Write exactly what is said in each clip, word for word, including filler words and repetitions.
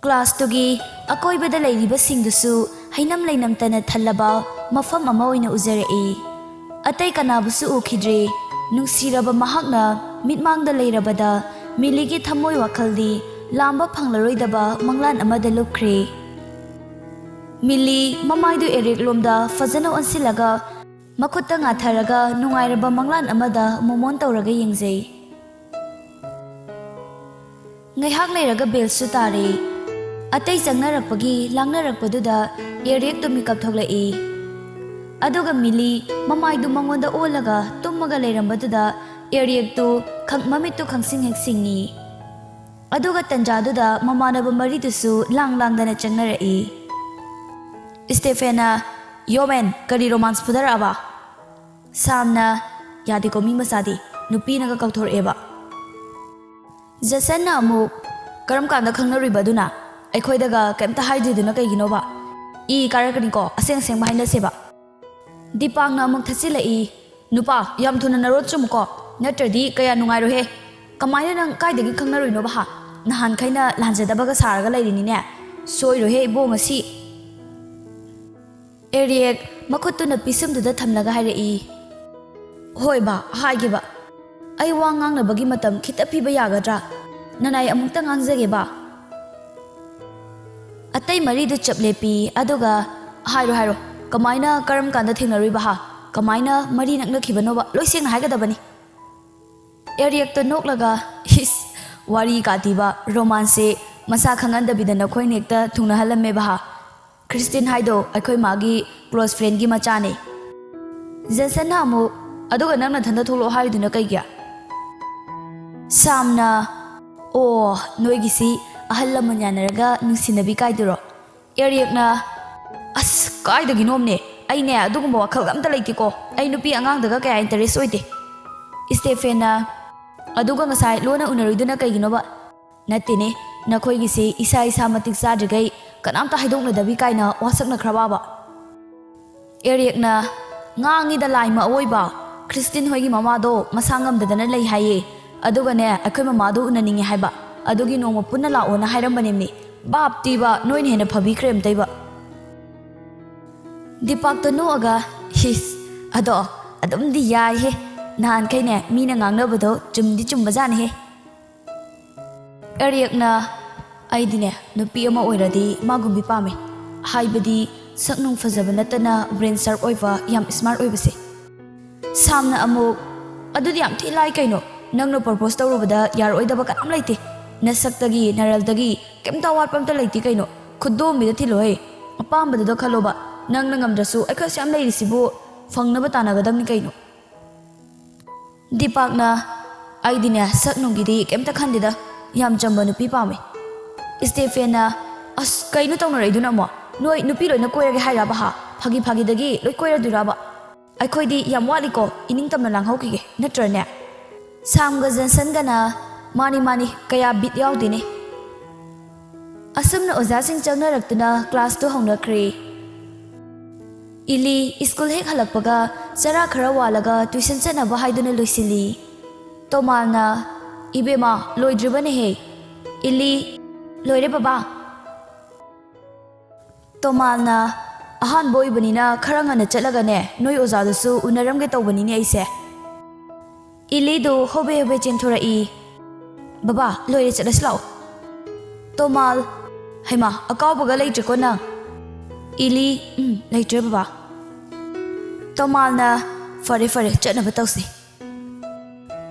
ꯀ꯭ꯂꯥꯁꯇꯨꯒꯤ ꯑꯀꯣꯏꯕꯗ ꯂꯩꯔꯤꯕꯁꯤꯡꯗꯨꯁꯨ ꯍꯩꯅꯝ ꯂꯩꯅꯝꯇꯅ ꯊꯜꯂꯕ ꯃꯐꯝ ꯑꯃ ꯑꯣꯏꯅ ꯎꯖꯔꯛꯏ꯫ ꯑꯇꯩ ꯀꯅꯥꯕꯨꯁꯨ ꯎꯈꯤꯗ꯭ꯔꯦ꯫ ꯅꯨꯡꯁꯤꯔꯕ ꯃꯍꯥꯛꯅ ꯃꯤꯠꯃꯥꯡꯗ ꯂꯩꯔꯕꯗ ꯃꯤꯂꯤꯒꯤ ꯊꯃꯣꯏ ꯋꯥꯈꯜꯗꯤ ꯂꯥꯝꯕ ꯐꯪꯂꯔꯣꯏꯗꯕ ꯃꯪꯂꯥꯟ ꯑꯃꯗ ꯂꯨꯞꯈ꯭ꯔꯦ꯫ ꯃꯤꯂꯤ ꯃꯃꯥꯏꯗꯨ ꯑꯦꯔꯤꯛꯂꯣꯝꯗ ꯐꯖꯅ ꯑꯣꯟꯁꯤꯜꯂꯒ ꯃꯈꯨꯠꯇ ꯉꯥꯊꯔꯒ ꯅꯨꯡꯉꯥꯏꯔꯕ ꯃꯪꯂꯥꯟ ꯑꯃꯗ ꯃꯣꯃꯣꯟ ꯇꯧꯔꯒ ꯌꯦꯡꯖꯩ꯫ ꯉꯥꯏꯍꯥꯛ ꯂꯩꯔꯒ ꯕꯦꯜꯁꯨ ꯇꯥꯔꯦ꯫ ꯑꯇꯩ ꯆꯪꯅꯔꯛꯄꯒꯤ ꯂꯥꯡꯅꯔꯛꯄꯗꯨꯗ ꯑꯦꯔꯤꯛꯇꯨ ꯃꯤꯀꯞ ꯊꯣꯛꯂꯛꯏ꯫ ꯑꯗꯨꯒ ꯃꯤꯂꯤ ꯃꯃꯥꯏꯗꯨ ꯃꯉꯣꯟꯗ ꯑꯣꯜꯂꯒ ꯇꯨꯝꯃꯒ ꯂꯩꯔꯝꯕꯗꯨꯗ ꯑꯦꯔꯤꯛꯇꯨ ꯈꯪ-, ꯃꯃꯤꯠꯇꯨ ꯈꯪꯁꯤꯡ ꯍꯦꯛ ꯁꯤꯡꯉꯤ꯫ ꯑꯗꯨꯒ ꯇꯟꯖꯥꯗꯨꯗ ꯃꯃꯥꯟꯅꯕ ꯃꯔꯤꯗꯨꯁꯨ ꯂꯥꯡ ꯂꯥꯡꯗꯅ ꯆꯪꯅꯔꯛꯏ꯫ ꯁ꯭ꯇꯦꯐꯦꯟꯅ, "ꯌꯣ ꯃꯦꯟ, ꯀꯔꯤ ꯔꯣꯃꯥꯟꯁ ꯐꯨꯗꯔꯛꯑꯕ?" ꯁꯥꯝꯅ, "ꯌꯥꯗꯦꯀꯣ ꯃꯤ ꯃꯆꯥꯗꯤ, ꯅꯨꯄꯤꯅꯒ ꯀꯧꯊꯣꯔꯛꯑꯦꯕ꯫" ꯖꯁꯟꯅ ꯑꯃꯨꯛ, "ꯀꯔꯝ ꯀꯥꯟꯗ ꯈꯪꯅꯔꯨꯏꯕ ꯑꯗꯨꯅ? ꯑꯩꯈꯣꯏꯗꯒ ꯀꯩꯝꯇ ꯍꯥꯏꯗ꯭ꯔꯤꯗꯨꯅ ꯀꯩꯒꯤꯅꯣꯕ? ꯏ ꯀꯥꯔꯛꯀꯅꯤꯀꯣ, ꯑꯁꯦꯡ ꯑꯁꯦꯡꯕ ꯍꯥꯏꯅꯁꯦꯕ꯫" ꯗꯤꯄꯥꯛꯅ ꯑꯃꯨꯛ ꯊꯠꯆꯤꯜꯂꯛꯏ, "ꯅꯨꯄꯥ, ꯌꯥꯝ ꯊꯨꯅ ꯅꯔꯣꯠ ꯆꯨꯝꯃꯨꯀꯣ, ꯅꯠꯇ꯭ꯔꯗꯤ ꯀꯌꯥ ꯅꯨꯡꯉꯥꯏꯔꯣꯏꯍꯦ꯫ ꯀꯃꯥꯏꯅ ꯅꯪ ꯀꯥꯏꯗꯒꯤ ꯈꯪꯅꯔꯨꯏꯅꯣꯕ ꯍꯥ? ꯅꯍꯥꯟꯈꯩꯅ ꯂꯥꯟꯖꯗꯕꯒ ꯁꯥꯔꯒ ꯂꯩꯔꯤꯅꯤꯅꯦ꯫ ꯁꯣꯏꯔꯣꯏꯍꯦ ꯏꯕꯣ ꯉꯁꯤ꯫" ꯑꯦꯔꯤꯌꯦꯛ ꯃꯈꯨꯠꯇꯨꯅ ꯄꯤꯁꯨꯝꯗꯨꯗ ꯊꯝꯂꯒ ꯍꯥꯏꯔꯛꯏ, "ꯍꯣꯏ ꯕꯥ, ꯍꯥꯏꯒꯦꯕ꯫ ꯑꯩ ꯋꯥ ꯉꯥꯡꯅꯕꯒꯤ ꯃꯇꯝ ꯈꯤꯇ ꯄꯤꯕ ꯌꯥꯒꯗ꯭ꯔꯥ? ꯅꯅꯥꯏ ꯑꯃꯨꯛꯇ ꯉꯥꯡꯖꯒꯦꯕ꯫" ꯑꯇꯩ ꯃꯔꯤꯗꯨ ꯆꯞ ꯂꯦꯞꯄꯤ, ꯑꯗꯨꯒ, "ꯍꯥꯏꯔꯣ, ꯍꯥꯏꯔꯣ, ꯀꯃꯥꯏꯅ, ꯀꯔꯝ ꯀꯥꯟꯗ ꯊꯦꯡꯅꯔꯨꯏꯕ ꯍꯥ? ꯀꯃꯥꯏꯅ ꯃꯔꯤ ꯅꯛꯅꯈꯤꯕꯅꯣꯕ? ꯂꯣꯏ ꯁꯦꯡꯅ ꯍꯥꯏꯒꯗꯕꯅꯤ꯫" ꯑꯦꯔꯤꯌꯦꯛꯇ ꯅꯣꯛꯂꯒ, "ꯏꯁ, ꯋꯥꯔꯤ ꯀꯥꯇꯤꯕ, ꯔꯣꯃꯥꯟꯁꯁꯦ ꯃꯁꯥ ꯈꯪꯍꯟꯗꯕꯤꯗ ꯅꯈꯣꯏꯅ ꯍꯦꯛꯇ ꯊꯨꯡꯅꯍꯜꯂꯝꯃꯦꯕ ꯍꯥ? ꯈ꯭ꯔꯤꯁꯇꯤꯟ ꯍꯥꯏꯗꯣ ꯑꯩꯈꯣꯏ ꯃꯥꯒꯤ ꯀ꯭ꯂꯣꯁ ꯐ꯭ꯔꯦꯟꯒꯤ ꯃꯆꯥꯅꯦ꯫" ꯖꯦꯟꯁꯟꯅ ꯑꯃꯨꯛ, "ꯑꯗꯨꯒ ꯅꯪ ꯅꯊꯟꯗ ꯊꯣꯛꯂꯛꯑꯣ ꯍꯥꯏꯔꯤꯗꯨꯅ ꯀꯩꯒꯤ?" ꯁꯥꯝꯅ, "ꯑꯣ, ꯅꯣꯏꯒꯤꯁꯤ ꯑꯍꯜ ꯂꯃꯟ ꯌꯥꯅꯔꯒ ꯅꯨꯡꯁꯤꯅꯕꯤ ꯀꯥꯏꯗꯨꯔꯣ?" ꯑꯦꯔꯤꯌꯦꯛꯅ, "ꯑꯁ, ꯀꯥꯏꯗꯒꯤꯅꯣꯝꯅꯦ? ꯑꯩꯅꯦ ꯑꯗꯨꯒꯨꯝꯕ ꯋꯥꯈꯜꯒ ꯑꯝꯇ ꯂꯩꯇꯦꯀꯣ꯫ ꯑꯩ ꯅꯨꯄꯤ ꯑꯉꯥꯡꯗꯒ ꯀꯌꯥ ꯏꯟꯇꯔꯦꯁ ꯑꯣꯏꯗꯦ꯫" ꯁ꯭ꯇꯦꯐꯦꯟꯅ, "ꯑꯗꯨꯒ ꯉꯁꯥꯏ ꯂꯣꯟꯅ ꯎꯅꯔꯨꯏꯗꯨꯅ ꯀꯩꯒꯤꯅꯣꯕ?" "ꯅꯠꯇꯦꯅꯦ, ꯅꯈꯣꯏꯒꯤꯁꯦ ꯏꯁꯥ ꯏꯁꯥ ꯃꯇꯤꯛ ꯆꯥꯗ꯭ꯔꯤꯈꯩ ꯀꯅꯥꯝꯇ ꯍꯥꯏꯗꯣꯛꯅꯗꯕꯤ ꯀꯥꯏꯅ ꯋꯥꯁꯛꯅꯈ꯭ꯔꯕꯕ?" ꯑꯦꯔꯤꯌꯦꯛꯅ, "ꯉꯥꯡꯉꯤꯗ ꯂꯥꯏꯃ ꯑꯋꯣꯏꯕ꯫ ꯈ꯭ꯔꯤꯁꯇꯤꯟ ꯍꯣꯏꯒꯤ ꯃꯃꯥꯗꯣ ꯃꯁꯥ ꯉꯝꯗꯗꯅ ꯂꯩ ꯍꯥꯏꯌꯦ꯫ ꯑꯗꯨꯒꯅꯦ, ꯑꯩꯈꯣꯏ ꯃꯃꯥꯗꯣ ꯎꯅꯅꯤꯡꯉꯦ ꯍꯥꯏꯕ꯫ ꯑꯗꯨꯒꯤ ꯅꯣꯡꯃ ꯄꯨꯟꯅ ꯂꯥꯛꯑꯣꯅ ꯍꯥꯏꯔꯝꯕꯅꯦꯃꯤ꯫ ꯕꯥꯞꯇꯤꯕ, ꯅꯣꯏꯅ ꯍꯦꯟꯅ ꯐꯕꯤꯈ꯭ꯔꯦ ꯑꯝꯇꯩꯕ꯫ ꯗꯤꯄꯥꯛꯇꯣ ꯅꯣꯛꯑꯒ, "ꯍꯤꯁ, ꯑꯗꯣ ꯑꯗꯨꯝꯗꯤ ꯌꯥꯏꯍꯦ꯫ ꯅꯍꯥꯟꯈꯩꯅꯦ ꯃꯤꯅ ꯉꯥꯡꯅꯕꯗꯣ ꯆꯨꯝꯗꯤ ꯆꯨꯝꯕꯖꯥꯠꯅꯤꯍꯦ"꯫ ꯑꯦꯔꯤꯌꯛꯅ, "ꯑꯩꯗꯤꯅꯦ ꯅꯨꯄꯤ ꯑꯃ ꯑꯣꯏꯔꯗꯤ ꯃꯥꯒꯨꯝꯕꯤ ꯄꯥꯝꯃꯦ꯫ ꯍꯥꯏꯕꯗꯤ ꯁꯛ ꯅꯨꯡ ꯐꯖꯕ ꯅꯠꯇꯅ brain sharp ꯑꯣꯏꯕ, ꯌꯥꯝ smart ꯑꯣꯏꯕꯁꯦ"꯫ ꯁꯥꯝꯅ ꯑꯃꯨꯛ, "ꯑꯗꯨꯗꯤ ꯌꯥꯝ ꯊꯤ ꯂꯥꯏ ꯀꯩꯅꯣ꯫ ꯅꯪꯅ propose ꯇꯧꯔꯨꯕꯗ ꯌꯥꯔꯛꯑꯣꯏꯗꯕ ꯀꯅꯥꯝ ꯂꯩꯇꯦ꯫ ꯅꯁꯛꯇꯒꯤ ꯅꯔꯜꯗꯒꯤ ꯀꯩꯝꯇ ꯑꯋꯥꯠꯄ ꯑꯝꯇ ꯂꯩꯇꯦ ꯀꯩꯅꯣ꯫ ꯈꯨꯗꯣꯝꯕꯤꯗ ꯊꯤꯜꯂꯣꯍꯦ꯫ ꯑꯄꯥꯝꯕꯗꯨꯗ ꯈꯜꯂꯣꯕ꯫ ꯅꯪꯅ ꯉꯝꯗ꯭ꯔꯁꯨ ꯑꯩꯈꯣꯏ ꯑꯁꯨꯛ ꯌꯥꯝ ꯂꯩꯔꯤꯁꯤꯕꯨ ꯐꯪꯅꯕ ꯇꯥꯟꯅꯒꯗꯕꯅꯤ ꯀꯩꯅꯣ"꯫ ꯗꯤꯄꯥꯛꯅ, "ꯑꯩꯗꯤꯅꯦ ꯁꯛ ꯅꯨꯡꯒꯤꯗꯤ ꯀꯩꯝꯇ ꯈꯟꯗꯦꯗ, ꯌꯥꯝ ꯆꯝꯕ ꯅꯨꯄꯤ ꯄꯥꯝꯃꯦ"꯫ ꯁ꯭ꯇꯦꯐꯦꯟꯅ, "ꯑꯁ, ꯀꯩꯅꯣ ꯇꯧꯅꯔꯛꯏꯗꯨꯅ ꯑꯃꯨꯛ? ꯅꯣꯏ ꯅꯨꯄꯤ ꯂꯣꯏꯅ ꯀꯣꯏꯔꯒꯦ ꯍꯥꯏꯔꯕ ꯍꯥ? ꯐꯥꯒꯤ ꯐꯥꯒꯤꯗꯒꯤ ꯂꯣꯏ ꯀꯣꯏꯔꯗꯣꯏꯔꯕ? ꯑꯩꯈꯣꯏꯗꯤ ꯌꯥꯝ ꯋꯥꯠꯂꯤꯀꯣ, ꯏꯅꯤꯡꯇꯝꯅ ꯂꯥꯡꯍꯧꯈꯤꯒꯦ, ꯅꯠꯇ꯭ꯔꯅꯦ?" ꯁꯥꯝꯒ ꯖꯟꯁꯟꯒꯅ, "ꯃꯥꯅꯤ, ꯃꯥꯅꯤ, ꯀꯌꯥ ꯕꯤꯠ ꯌꯥꯎꯗꯦꯅꯦ"꯫ ꯑꯁꯨꯝꯅ ꯑꯣꯖꯥꯁꯤꯡ ꯆꯪꯅꯔꯛꯇꯨꯅ ꯀ꯭ꯂꯥꯁꯇꯨ ꯍꯧꯅꯈ꯭ꯔꯦ꯫ ꯏꯂꯤ ꯁ꯭ꯀꯨꯜ ꯍꯦꯛ ꯍꯜꯂꯛꯄꯒ ꯆꯔꯥ ꯈꯔ ꯋꯥꯜꯂꯒ ꯇ꯭ꯌꯨꯁꯟ ꯆꯠꯅꯕ ꯍꯥꯏꯗꯨꯅ ꯂꯣꯏꯁꯤꯜꯂꯤ꯫ ꯇꯣꯃꯥꯜꯅ, "ꯏꯕꯦꯝꯃ, ꯂꯣꯏꯗ꯭ꯔꯤꯕꯅꯦꯍꯦ"꯫ ꯏꯂꯤ, "ꯂꯣꯏꯔꯦ ꯕꯕꯥ"꯫ ꯇꯣꯃꯥꯜꯅ, "ꯑꯍꯥꯟꯕ ꯑꯣꯏꯕꯅꯤꯅ ꯈꯔ ꯉꯟꯅ ꯆꯠꯂꯒꯅꯦ ꯅꯣꯏ ꯑꯣꯖꯥꯗꯨꯁꯨ ꯎꯅꯔꯝꯒꯦ ꯇꯧꯕꯅꯤꯅꯦ ꯑꯩꯁꯦ"꯫ ꯏꯂꯤꯗꯨ ꯍꯣꯕꯦ ꯍꯣꯕꯦ ꯆꯦꯟꯊꯣꯔꯛꯏ꯫ "ꯕꯕꯥ, ꯂꯣꯏꯔꯦ, ꯆꯠꯂꯁꯤ ꯂꯥꯛꯑꯣ"꯫ ꯇꯣꯃꯥꯜ, "ꯍꯩꯃꯥ, ꯑꯀꯥꯎꯕꯒ ꯂꯩꯇ꯭ꯔꯦꯀꯣ ꯅꯪ"꯫ ꯏꯂꯤ, "ꯎꯝ, ꯂꯩꯇ꯭ꯔꯦ ꯕꯕꯥ"꯫ ꯇꯣꯃꯥꯜꯅ, "ꯐꯔꯦ ꯐꯔꯦ, ꯆꯠꯅꯕ ꯇꯧꯁꯤ"꯫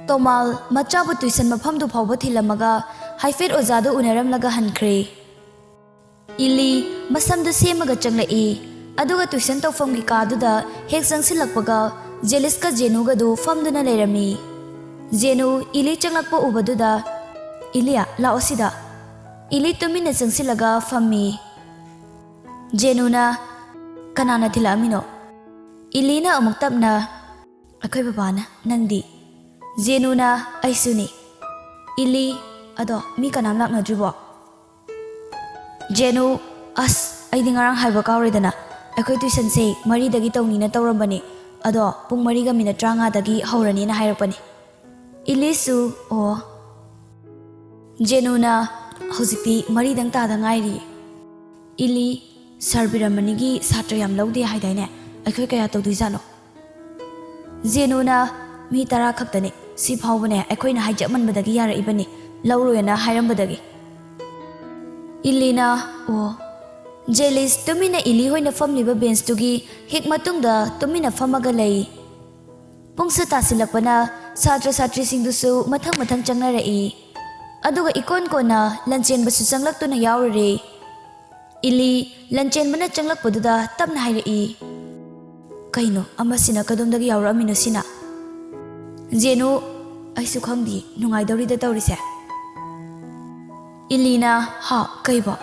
ꯇꯣꯃꯥꯜ ꯃꯆꯥꯕꯨ ꯇ꯭ꯌꯨꯁꯟ ꯃꯐꯝꯗꯨ ꯐꯥꯎꯕ ꯊꯤꯜꯂꯝꯃꯒ ꯍꯥꯏꯐꯦꯠ ꯑꯣꯖꯥꯗꯨ ꯎꯅꯔꯝꯂꯒ ꯍꯟꯈ꯭ꯔꯦ꯫ ꯏꯂꯤ ꯃꯁꯝꯗꯨ ꯁꯦꯝꯃꯒ ꯆꯪꯂꯛꯏ꯫ ꯑꯗꯨꯒ ꯇ꯭ꯌꯨꯁꯟ ꯇꯧꯐꯝꯒꯤ ꯀꯥꯗꯨꯗ ꯍꯦꯛ ꯆꯪꯁꯤꯜꯂꯛꯄꯒ ꯖꯦꯂꯤꯁꯀ ꯖꯦꯅꯨꯒꯗꯨ ꯐꯝꯗꯨꯅ ꯂꯩꯔꯝꯃꯤ꯫ ꯖꯦꯅꯨ ꯏꯂꯤ ꯆꯪꯂꯛꯄ ꯎꯕꯗꯨꯗ, "ꯏꯂꯤ, ꯂꯥꯛꯑꯣ ꯁꯤꯗ"꯫ ꯏꯂꯤ ꯇꯨꯃꯤꯟꯅ ꯆꯪꯁꯤꯜꯂꯒ ꯐꯝꯃꯤ꯫ ꯖꯦꯅꯨꯅ, "ꯀꯅꯥꯅ ꯊꯤꯜꯂꯛꯑꯝꯃꯤꯅꯣ?" ꯏꯂꯤꯅ ꯑꯃꯨꯛ ꯇꯞꯅ, "ꯑꯩꯈꯣꯏ ꯕꯕꯥꯅ꯫ ꯅꯪꯗꯤ?" ꯖꯦꯅꯨꯅ, "ꯑꯩꯁꯨꯅꯤ"꯫ ꯏꯂꯤ, "ꯑꯗꯣ ꯃꯤ ꯀꯅꯥꯝ ꯂꯥꯛꯅꯗ꯭ꯔꯤꯕꯣ?" ꯖꯦꯅꯨ, "ꯑꯁ, ꯑꯩꯗꯤ ꯉꯔꯥꯡ ꯍꯥꯏꯕ ꯀꯥꯎꯔꯦꯗꯅ꯫ ꯑꯩꯈꯣꯏ ꯇ꯭ꯌꯨꯁꯟꯁꯦ ꯃꯔꯤꯗꯒꯤ ꯇꯧꯅꯤꯅ ꯇꯧꯔꯝꯕꯅꯤ꯫ ꯑꯗꯣ ꯄꯨꯡ ꯃꯔꯤꯒ ꯃꯤꯅꯠ ꯇꯔꯥꯃꯉꯥꯗꯒꯤ ꯍꯧꯔꯅꯤꯅ ꯍꯥꯏꯔꯛꯄꯅꯤ"꯫ ꯏꯂꯤꯁꯨ, "ꯑꯣ"꯫ ꯖꯦꯅꯨꯅ, ꯍꯧꯖꯤꯛꯇꯤ ꯃꯔꯤꯗꯪ ꯇꯥꯗ ꯉꯥꯏꯔꯤ꯫ ꯏꯂꯤ, ꯁꯥꯔ ꯕꯤꯔꯃꯅꯤꯒꯤ ꯁꯥꯇ꯭ꯔ ꯌꯥꯝ ꯂꯧꯗꯦ ꯍꯥꯏꯗꯥꯏꯅꯦ? ꯑꯩꯈꯣꯏ ꯀꯌꯥ ꯇꯧꯗꯣꯏꯖꯥꯠꯅꯣ? ꯖꯦꯅꯨꯅ, "ꯃꯤ ꯇꯔꯥ ꯈꯛꯇꯅꯤ, ꯁꯤ ꯐꯥꯎꯕꯅꯦ ꯑꯩꯈꯣꯏꯅ ꯍꯥꯏꯖꯃꯟꯕꯗꯒꯤ ꯌꯥꯔꯛꯏꯕꯅꯤ, ꯂꯧꯔꯣꯏꯅ ꯍꯥꯏꯔꯝꯕꯗꯒꯤ꯫" ꯏꯂꯤꯅ, "ꯑꯣ꯫" ꯖꯦꯂꯤꯁ ꯇꯨꯃꯤꯟꯅ ꯏꯂꯤ ꯍꯣꯏꯅ ꯐꯝꯂꯤꯕ ꯕꯦꯟꯁꯇꯨꯒꯤ ꯍꯦꯛ ꯃꯇꯨꯡꯗ ꯇꯨꯃꯤꯟꯅ ꯐꯝꯃꯒ ꯂꯩ꯫ ꯄꯨꯡꯁꯨ ꯇꯥꯁꯤꯜꯂꯛꯄꯅ ꯁꯥꯇ꯭ꯔ ꯁꯥꯇ꯭ꯔꯤꯁꯤꯡꯗꯨꯁꯨ ꯃꯊꯪ ꯃꯊꯪ ꯆꯪꯅꯔꯛꯏ꯫ ꯑꯗꯨꯒ ꯏꯀꯣꯟ ꯀꯣꯟꯅ ꯂꯟꯆꯦꯟꯕꯁꯨ ꯆꯪꯂꯛꯇꯨꯅ ꯌꯥꯎꯔꯨꯔꯦ꯫ ꯏꯂꯤ, ꯂꯟꯆꯦꯟꯕꯅ ꯆꯪꯂꯛꯄꯗꯨꯗ ꯇꯞꯅ ꯍꯥꯏꯔꯛꯏ, "ꯀꯩꯅꯣ, ꯑꯃꯁꯤꯅ ꯀꯗꯣꯝꯗꯒꯤ ꯌꯥꯎꯔꯛꯑꯝꯃꯤꯅꯣ ꯁꯤꯅ?" ꯖꯦꯅꯨ, "ꯑꯩꯁꯨ ꯈꯪꯗꯦ, ꯅꯨꯡꯉꯥꯏꯗꯧꯔꯤꯗ ꯇꯧꯔꯤꯁꯦ꯫" ꯏꯂꯤꯅ, "ꯍꯥ, ꯀꯩꯕꯣ?"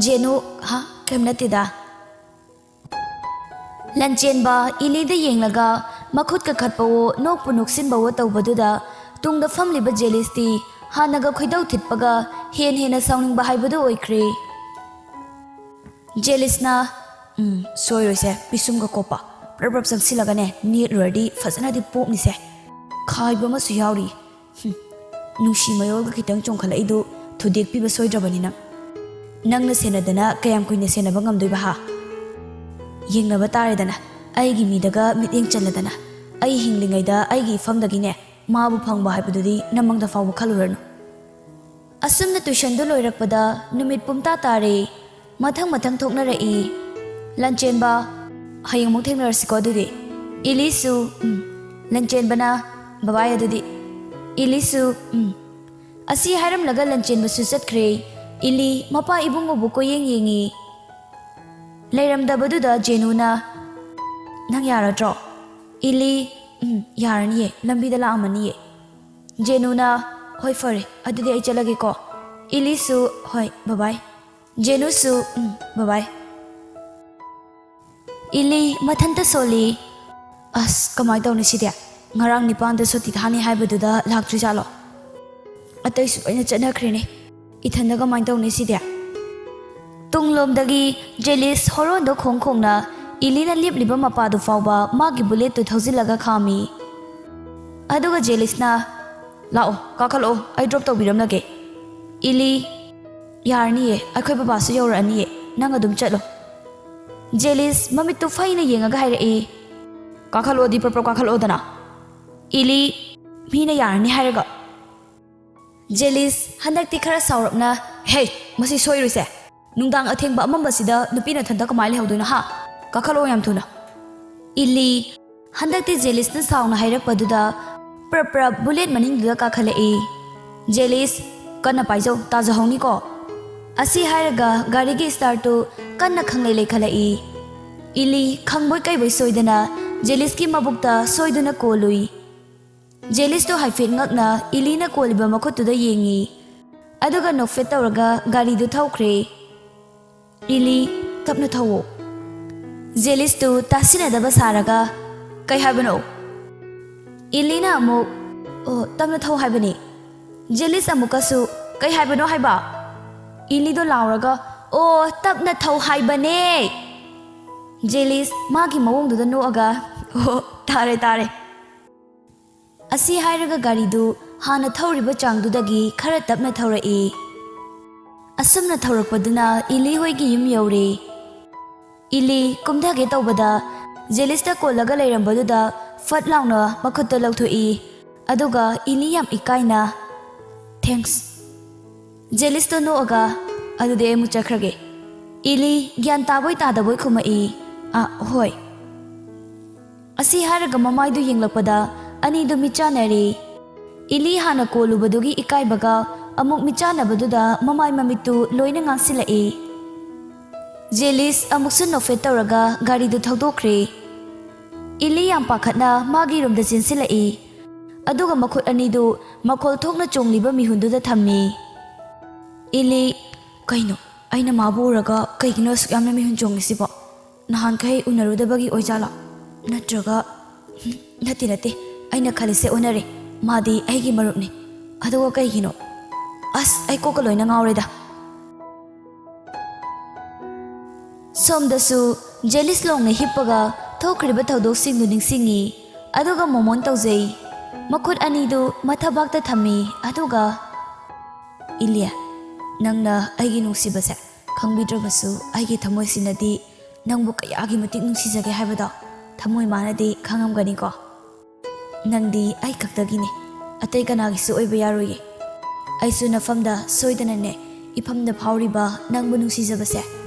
ꯖꯦꯅꯨ, "ꯍꯥ, ꯀꯩꯝ ꯅꯠꯇꯦꯗ꯫" ꯂꯟꯆꯦꯟꯕ ꯏꯂꯤꯗ ꯌꯦꯡꯂꯒ ꯃꯈꯨꯠ ꯀꯥꯈꯠꯄꯋꯣ, ꯅꯣꯛꯄꯨ ꯅꯣꯛꯁꯤꯟꯕꯋꯣ ꯇꯧꯕꯗꯨꯗ ꯇꯨꯡꯗ ꯐꯝꯂꯤꯕ ꯖꯦꯂꯤꯁꯇꯤ ꯍꯥꯟꯅꯒ ꯈꯣꯏꯗꯧ ꯊꯤꯠꯄꯒ ꯍꯦꯟ ꯍꯦꯟꯅ ꯁꯥꯎꯅꯤꯡꯕ ꯍꯥꯏꯕꯗꯨ ꯑꯣꯏꯈ꯭ꯔꯦ꯫ ꯖꯦꯂꯤꯁꯅ, "ꯎꯝ, ꯁꯣꯏꯔꯣꯏꯁꯦ, ꯄꯤꯁꯨꯝꯒ ꯀꯣꯞꯄ ꯄ꯭ꯔꯞ ꯄ꯭ꯔꯞ ꯆꯪꯁꯤꯜꯂꯒꯅꯦ ꯅꯦꯠꯂꯨꯔꯗꯤ ꯐꯖꯅꯗꯤ ꯄꯣꯛꯅꯤꯁꯦ꯫ ꯈꯥꯏꯕ ꯑꯃꯁꯨ ꯌꯥꯎꯔꯤ꯫ ꯍꯨꯝ, ꯅꯨꯡꯁꯤ ꯃꯌꯣꯜꯒ ꯈꯤꯇꯪ ꯆꯣꯡꯈꯠꯂꯛꯏꯗꯨ ꯊꯨꯗꯦꯛꯄꯤꯕ ꯁꯣꯏꯗ꯭ꯔꯕꯅꯤ ꯅꯪ꯫ ꯅꯪꯅ ꯁꯦꯟꯅꯗꯅ ꯀꯌꯥꯝ ꯀꯨꯏꯅ ꯁꯦꯟꯅꯕ ꯉꯝꯗꯣꯏꯕ ꯍꯥ? ꯌꯦꯡꯅꯕ ꯇꯥꯔꯦꯗꯅ, ꯑꯩꯒꯤ ꯃꯤꯗꯒ ꯃꯤꯠꯌꯦꯡ ꯆꯜꯂꯗꯅ꯫ ꯑꯩ ꯍꯤꯡꯂꯤꯉꯩꯗ ꯑꯩꯒꯤ ꯏꯐꯝꯗꯒꯤꯅꯦ ꯃꯥꯕꯨ ꯐꯪꯕ ꯍꯥꯏꯕꯗꯨꯗꯤ ꯅꯃꯪꯗ ꯐꯥꯎꯕ ꯈꯜꯂꯨꯔꯅꯨ꯫" ꯑꯁꯨꯝꯅ ꯇꯨꯏꯁꯟꯗꯨ ꯂꯣꯏꯔꯛꯄꯗ ꯅꯨꯃꯤꯠ ꯄꯨꯝꯇꯥ ꯇꯥꯔꯦ꯫ ꯃꯊꯪ ꯃꯊꯪ ꯊꯣꯛꯅꯔꯛꯏ꯫ ꯂꯟꯆꯦꯟꯕ, "ꯍꯌꯦꯡ ꯑꯃꯨꯛ ꯊꯦꯡꯅꯔꯁꯤꯀꯣ ꯑꯗꯨꯗꯤ꯫" ꯏꯂꯤꯁꯨ, "ꯎꯝ꯫" ꯂꯟꯆꯦꯟꯕꯅ, "ꯕꯕꯥꯏ ꯑꯗꯨꯗꯤ꯫" ꯏꯂꯤꯁꯨ, "ꯎꯝ꯫" ꯑꯁꯤ ꯍꯥꯏꯔꯝꯂꯒ ꯂꯟꯆꯦꯟꯕꯁꯨ ꯆꯠꯈ꯭ꯔꯦ꯫ ꯏꯂꯤ ꯃꯄꯥ ꯏꯕꯨꯡꯉꯣꯕꯨ ꯀꯣꯏꯌꯦꯡ ꯌꯦꯡꯉꯤ꯫ ꯂꯩꯔꯝꯗꯕꯗꯨꯗ ꯖꯦꯅꯨꯅ, "ꯅꯪ ꯌꯥꯔꯗ꯭ꯔꯣ?" ꯏꯂꯤ, "ꯎꯝ, ꯌꯥꯔꯅꯤꯌꯦ, ꯂꯝꯕꯤꯗ ꯂꯥꯛꯑꯝꯃꯅꯤꯌꯦ꯫" ꯖꯦꯅꯨꯅ, "ꯍꯣꯏ, ꯐꯔꯦ, ꯑꯗꯨꯗꯤ ꯑꯩ ꯆꯠꯂꯒꯦꯀꯣ꯫" ꯏꯂꯤꯁꯨ, "ꯍꯣꯏ, ꯕꯕꯥꯏ꯫" ꯖꯦꯅꯨꯁꯨ, "ꯎꯝ, ꯕꯕꯥꯏ꯫" ꯏꯂꯤ ꯃꯊꯟꯇ ꯁꯣꯜꯂꯤ꯫ "ꯑꯁ, ꯀꯃꯥꯏꯅ ꯇꯧꯅꯤ ꯁꯤꯗꯤ? ꯉꯔꯥꯡ ꯅꯤꯄꯥꯟꯗ ꯁꯨꯇꯤ ꯊꯥꯅꯤ ꯍꯥꯏꯕꯗꯨꯗ ꯂꯥꯛꯇ꯭ꯔꯤꯖꯥꯠꯂꯣ? ꯑꯇꯩꯁꯨ ꯂꯣꯏꯅ ꯆꯠꯅꯈ꯭ꯔꯦꯅꯦ꯫ ꯏꯊꯟꯗ ꯀꯃꯥꯏꯅ ꯇꯧꯅꯤ ꯁꯤꯗꯤ?" ꯇꯨꯡꯂꯣꯝꯗꯒꯤ ꯖꯦꯂꯤꯁ ꯍꯣꯔꯣꯟꯗꯣ ꯈꯣꯡ ꯈꯣꯡꯅ ꯏꯂꯤꯅ ꯂꯦꯞꯂꯤꯕ ꯃꯄꯥꯗꯨ ꯐꯥꯎꯕ ꯃꯥꯒꯤ ꯕꯨꯂꯦꯠꯇꯨ ꯊꯧꯖꯤꯜꯂꯒ ꯈꯥꯝꯃꯤ꯫ ꯑꯗꯨꯒ ꯖꯦꯂꯤꯁꯅ, "ꯂꯥꯛꯑꯣ, ꯀꯥꯈꯠꯂꯛꯑꯣ, ꯑꯩ ꯗ꯭ꯔꯣꯞ ꯇꯧꯕꯤꯔꯝꯂꯒꯦ꯫" ꯏꯂꯤ, "ꯌꯥꯔꯅꯤꯌꯦ, ꯑꯩꯈꯣꯏ ꯕꯕꯥꯁꯨ ꯌꯧꯔꯛꯑꯅꯤꯌꯦ, ꯅꯪ ꯑꯗꯨꯝ ꯆꯠꯂꯣ"꯫ ꯖꯦꯂꯤꯁ ꯃꯃꯤꯠꯇꯨ ꯐꯩꯅ ꯌꯦꯡꯉꯒ ꯍꯥꯏꯔꯛꯏ꯫ "ꯀꯥꯈꯠꯂꯛꯑꯣꯗꯤ ꯄ꯭ꯔꯞ ꯄ꯭ꯔꯞ ꯀꯥꯈꯠꯂꯛꯑꯣꯗꯅ"꯫ ꯏꯂꯤ ꯃꯤꯅ ꯌꯥꯔꯅꯤ ꯍꯥꯏꯔꯒ꯫ ꯖꯦꯂꯤꯁ ꯍꯟꯗꯛꯇꯤ ꯈꯔ ꯁꯥꯎꯔꯞꯅ, "ꯍꯦ, ꯃꯁꯤ ꯁꯣꯏꯔꯣꯏꯁꯦ꯫ ꯅꯨꯡꯗꯥꯡ ꯑꯊꯦꯡꯕ ꯑꯃꯝꯕꯁꯤꯗ ꯅꯨꯄꯤ ꯅꯊꯟꯇ ꯀꯃꯥꯏꯅ ꯂꯩꯍꯧꯗꯣꯏꯅꯣ, ꯍꯥ? ꯀꯥꯈꯠꯂꯛꯑꯣ ꯌꯥꯝ ꯊꯨꯅ"꯫ ꯏꯂꯤ ꯍꯟꯗꯛꯇꯤ ꯖꯦꯂꯤꯁꯅ ꯁꯥꯎꯅ ꯍꯥꯏꯔꯛꯄꯗꯨꯗ ꯄ꯭ꯔꯞ ꯄ꯭ꯔꯞ ꯕꯨꯂꯦꯠ ꯃꯅꯤꯡꯗꯨꯗ ꯀꯥꯈꯠꯂꯛꯏ꯫ "ꯖꯦꯂꯤꯁ, ꯀꯟꯅ ꯄꯥꯏꯖꯧ, ꯇꯥꯖꯍꯧꯅꯤꯀꯣ"꯫ ꯑꯁꯤ ꯍꯥꯏꯔꯒ ꯒꯥꯔꯤꯒꯤ ꯁ꯭ꯇꯥꯔꯠꯇꯨ ꯀꯟꯅ ꯈꯪꯂꯩ ꯂꯩꯈꯠꯂꯛꯏ꯫ ꯏꯂꯤ ꯈꯪꯕꯣꯏ ꯀꯩꯕꯣꯏ ꯁꯣꯏꯗꯅ ꯖꯦꯂꯤꯁꯀꯤ ꯃꯕꯨꯛꯇ ꯁꯣꯏꯗꯨꯅ ꯀꯣꯜꯂꯨꯏ꯫ ꯖꯦꯂꯤꯁꯇꯨ ꯍꯥꯏꯐꯦꯠ ꯉꯛꯅ ꯏꯂꯤꯅ ꯀꯣꯜꯂꯤꯕ ꯃꯈꯨꯠꯇꯨꯗ ꯌꯦꯡꯉꯤ꯫ ꯑꯗꯨꯒ ꯅꯣꯛꯐꯦꯠ ꯇꯧꯔꯒ ꯒꯥꯔꯤꯗꯨ ꯊꯧꯈ꯭ꯔꯦ꯫ "ꯏꯂꯤ, ꯇꯞꯅ ꯊꯧꯋꯣ"꯫ ꯖꯦꯂꯤꯁꯇꯨ ꯇꯥꯁꯤꯟꯅꯗꯕ ꯁꯥꯔꯒ, "ꯀꯩ ꯍꯥꯏꯕꯅꯣ?" ꯏꯂꯤꯅ ꯑꯃꯨꯛ, "ꯑꯣ, ꯇꯞꯅ ꯊꯧ ꯍꯥꯏꯕꯅꯤ"꯫ ꯖꯦꯂꯤꯁ ꯑꯃꯨꯛꯀꯁꯨ, "ꯀꯩ ꯍꯥꯏꯕꯅꯣ ꯍꯥꯏꯕ?" ꯏꯂꯤꯗꯣ ꯂꯥꯎꯔꯒ, "ꯑꯣ, ꯇꯞꯅ ꯊꯧ ꯍꯥꯏꯕꯅꯦ"꯫ ꯖꯦꯂꯤꯁ ꯃꯥꯒꯤ ꯃꯑꯣꯡꯗꯨꯗ ꯅꯣꯛꯑꯒ, "ꯑꯣ, ꯇꯥꯔꯦ, ꯇꯥꯔꯦ"꯫ ꯑꯁꯤ ꯍꯥꯏꯔꯒ ꯒꯥꯔꯤꯗꯨ ꯍꯥꯟꯅ ꯊꯧꯔꯤꯕ ꯆꯥꯡꯗꯨꯗꯒꯤ ꯈꯔ ꯇꯞꯅ ꯊꯧꯔꯛꯏ꯫ ꯑꯁꯨꯝꯅ ꯊꯧꯔꯛꯄꯗꯨꯅ ꯏꯂꯤ ꯍꯣꯏꯒꯤ ꯌꯨꯝ ꯌꯧꯔꯦ꯫ ꯏꯂꯤ ꯀꯨꯝꯊꯒꯦ ꯇꯧꯕꯗ ꯖꯦꯂꯤꯁꯇ ꯀꯣꯜꯂꯒ ꯂꯩꯔꯝꯕꯗꯨꯗ ꯐꯠ ꯂꯥꯎꯅ ꯃꯈꯨꯠꯇ ꯂꯧꯊꯣꯛꯏ꯫ ꯑꯗꯨꯒ ꯏꯂꯤ ꯌꯥꯝ ꯏꯀꯥꯏꯅ, "ꯊꯦꯡꯛꯁ"꯫ ꯖꯦꯂꯤꯁꯇꯣ ꯅꯣꯛꯑꯒ, "ꯑꯗꯨꯗꯤ ꯑꯩ ꯑꯃꯨꯛ ꯆꯠꯈ꯭ꯔꯒꯦ"꯫ ꯏꯂꯤ ꯒ꯭ꯌꯥꯟ ꯇꯥꯕꯣꯏ ꯇꯥꯗꯕꯣꯏ ꯈꯨꯝꯃꯛꯏ, "ꯑ, ꯍꯣꯏ"꯫ ꯑꯁꯤ ꯍꯥꯏꯔꯒ ꯃꯃꯥꯏꯗꯨ ꯌꯦꯡꯂꯛꯄꯗ ꯑꯅꯤꯗꯨ ꯃꯤꯠꯆꯥꯟꯅꯔꯦ꯫ ꯏꯂꯤ ꯍꯥꯟꯅ ꯀꯣꯜꯂꯨꯕꯗꯨꯒꯤ ꯏꯀꯥꯏꯕꯒ ꯑꯃꯨꯛ ꯃꯤꯠꯆꯥꯟꯅꯕꯗꯨꯗ ꯃꯃꯥꯏ ꯃꯃꯤꯠꯇꯨ ꯂꯣꯏꯅ ꯉꯥꯡꯁꯤꯜꯂꯛꯏ꯫ ꯖꯦꯂꯤꯁ ꯑꯃꯨꯛꯁꯨ ꯅꯣꯛꯐꯦꯠ ꯇꯧꯔꯒ ꯒꯥꯔꯤꯗꯨ ꯊꯧꯗꯣꯛꯈ꯭ꯔꯦ꯫ ꯏꯂꯤ ꯌꯥꯝ ꯄꯥꯈꯠꯅ ꯃꯥꯒꯤ ꯔꯨꯝꯗ ꯆꯦꯟꯁꯤꯜꯂꯛꯏ꯫ ꯑꯗꯨꯒ ꯃꯈꯨꯠ ꯑꯅꯤꯗꯨ ꯃꯈꯣꯜ ꯊꯣꯛꯅ ꯆꯣꯡꯂꯤꯕ ꯃꯤꯍꯨꯟꯗꯨꯗ ꯊꯝꯃꯤ꯫ ꯏꯂꯤ, "ꯀꯩꯅꯣ? ꯑꯩꯅ ꯃꯥꯕꯨ ꯎꯔꯒ ꯀꯩꯒꯤꯅꯣ ꯑꯁꯨꯛ ꯌꯥꯝꯅ ꯃꯤꯍꯨꯟ ꯆꯣꯡꯂꯤꯁꯤꯕꯣ? ꯅꯍꯥꯟꯈꯩ ꯎꯅꯔꯨꯗꯕꯒꯤ ꯑꯣꯏꯖꯥꯠꯂꯣ? ꯅꯠꯇ꯭ꯔꯒ, ꯅꯠꯇꯦ, ꯅꯠꯇꯦ, ꯑꯩꯅ ꯈꯜꯂꯤꯁꯦ ꯑꯣꯟꯅꯔꯦ꯫ ꯃꯥꯗꯤ ꯑꯩꯒꯤ ꯃꯔꯨꯞꯅꯤ꯫ ꯑꯗꯨꯒ ꯀꯩꯒꯤꯅꯣ? ꯑꯁ, ꯑꯩ ꯀꯣꯛꯀ ꯂꯣꯏꯅ ꯉꯥꯎꯔꯦꯗ"꯫ ꯁꯣꯝꯗꯁꯨ ꯖꯦꯂꯤꯁ ꯂꯣꯡꯅ ꯍꯤꯞꯄꯒ ꯊꯣꯛꯈ꯭ꯔꯤꯕ ꯊꯧꯗꯣꯛꯁꯤꯡꯗꯨ ꯅꯤꯡꯁꯤꯡꯉꯤ꯫ ꯑꯗꯨꯒ ꯃꯣꯃꯣꯟ ꯇꯧꯖꯩ꯫ ꯃꯈꯨꯠ ꯑꯅꯤꯗꯨ ꯃꯊꯕꯥꯛꯇ ꯊꯝꯃꯤ꯫ ꯑꯗꯨꯒ, "ꯏꯂꯤ, ꯅꯪꯅ ꯑꯩꯒꯤ ꯅꯨꯡꯁꯤꯕꯁꯦ ꯈꯪꯕꯤꯗ꯭ꯔꯕꯁꯨ, ꯑꯩꯒꯤ ꯊꯃꯣꯏꯁꯤꯅꯗꯤ ꯅꯪꯕꯨ ꯀꯌꯥꯒꯤ ꯃꯇꯤꯛ ꯅꯨꯡꯁꯤꯖꯒꯦ ꯍꯥꯏꯕꯗꯣ ꯊꯃꯣꯏ ꯃꯥꯅꯗꯤ ꯈꯪꯉꯝꯒꯅꯤꯀꯣ꯫ ꯅꯪꯗꯤ ꯑꯩ ꯈꯛꯇꯒꯤꯅꯦ, ꯑꯇꯩ ꯀꯅꯥꯒꯤꯁꯨ ꯑꯣꯏꯕ ꯌꯥꯔꯣꯏꯌꯦ꯫ ꯑꯩꯁꯨ ꯅꯐꯝꯗ ꯁꯣꯏꯗꯅꯅꯦ, ꯏꯐꯝꯗ ꯐꯥꯎꯔꯤꯕ ꯅꯪꯕꯨ ꯅꯨꯡꯁꯤꯖꯕꯁꯦ